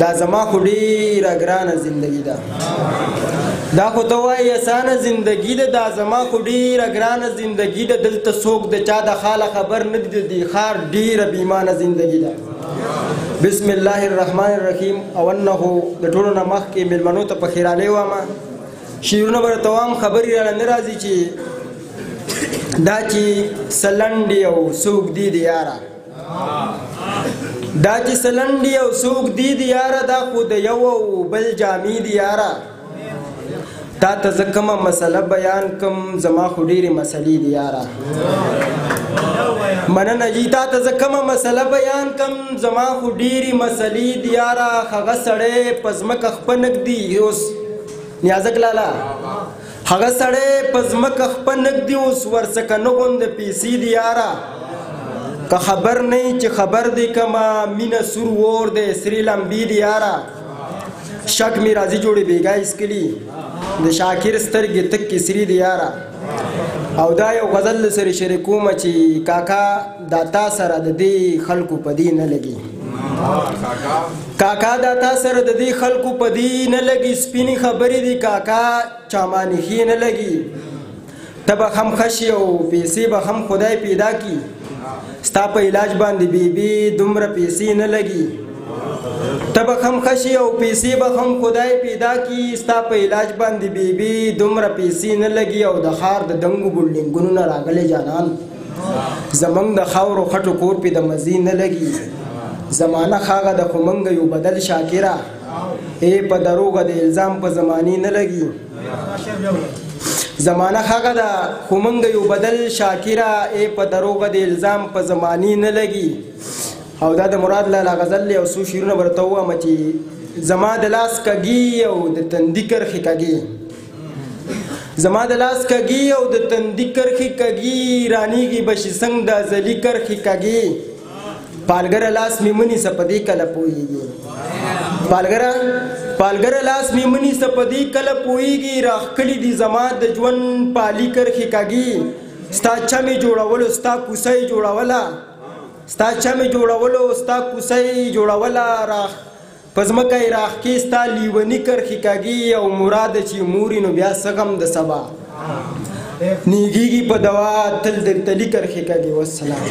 دا زما خو ډېره ګرانه زندګي ده، دا خو ته وایې اسانه زندګي ده، دا زما خو ډېره ګرانه زندګي ده. دلته څوک د چا د حاله خبر نه دي، د دې ښار ډېره بېمانه زندګي ده. بسم الله الرحمن الرحیم. او انه د ټولو نه مخکې مېلمنو ته په خیرالۍ وامه، شعرونه به راته وام، خبرې راله نه راځي چې دا چې سلنډې او څوک دي د یاره، دا چې سلنډې او څوک دي د یاره، دا خو د یو او بل جامې دي یاره. تا ته زه کومه مسله بیان کم، زما خو ډېرې مسلې دي یاره. مننه جي، تا ته زه کومه مسله بیان کم، زما خو ډېرې مسلې دي یاره. هغه سړی په ځمکه خپه نه ږدي اوس، نیازک لالا، هغه سړی په ځمکه خپه نه ږدي اوس، ورڅخه نه غوندې پیسې دي یاره. که خبر نه یې چې خبر دی کمه، مینه سور ور دی سرې لمبې دي یاره. شک مې راځي جوړې بېګا یې څکلي، د شاکر سترګې تکې سرې دي یاره. او دا یو غزل سره شریکوم چې کاکا دا تا سره د دې خلکو په دې نه لګي، کاکا دا تا سره د دې خلکو په دې نه لګي، سپینې خبرې دي کاکا چامانې ښې نه لګي. ته به هم ښه شې او پیسې به هم خدای پیدا کړي، ستا په علاج باندې بیبي دومره پیسې نه لګي. ته به هم ښه شې او پیسې به هم خدای پیدا کړي، ستا په علاج باندې بیبي دومره پیسې نه لګي. او د ښار د دنګو بلډینګونو نه راغلی جانان، زمونږ د خاورو خټو کور پې د مزې نه لګي. زمانه هغه د خو مونږ یو بدل شاکره، ای په دروغه د الزام په زمانې نه لګي. زمانه هغه ده خو مونږ یو بدل شاکره، ای په دروغه د الزام په زمانې نه لګي. او دا د مراد لالا غزل دی، او څو شعرونه به درته ووایم چې زما د لاس کږې او د تندي کرښې کږې، زما د لاس کږې او د تندي کرښې کږې، رانیږي به شي څنګه د ازلي کرښې کږې. پالګره لاس مې مه نیسه په دې کله پوهېږي، پالګره پالګره لاس مې مه نیسه په دې کله پوهېږي، راښکلي دي زما د ژوند پالي کرښې کږې. ستا چمې جوړولو ستا کوڅه یې جوړوله، ستا چمې جوړولو ستا کوڅه یې جوړوله، په ځمکه یې راښکې ستا لیوني کرښې کږې. او مراد چې موري نو بیا څه غم د سبا نیږېږي په دوا تل د تلي کرښې کږې. والسلام.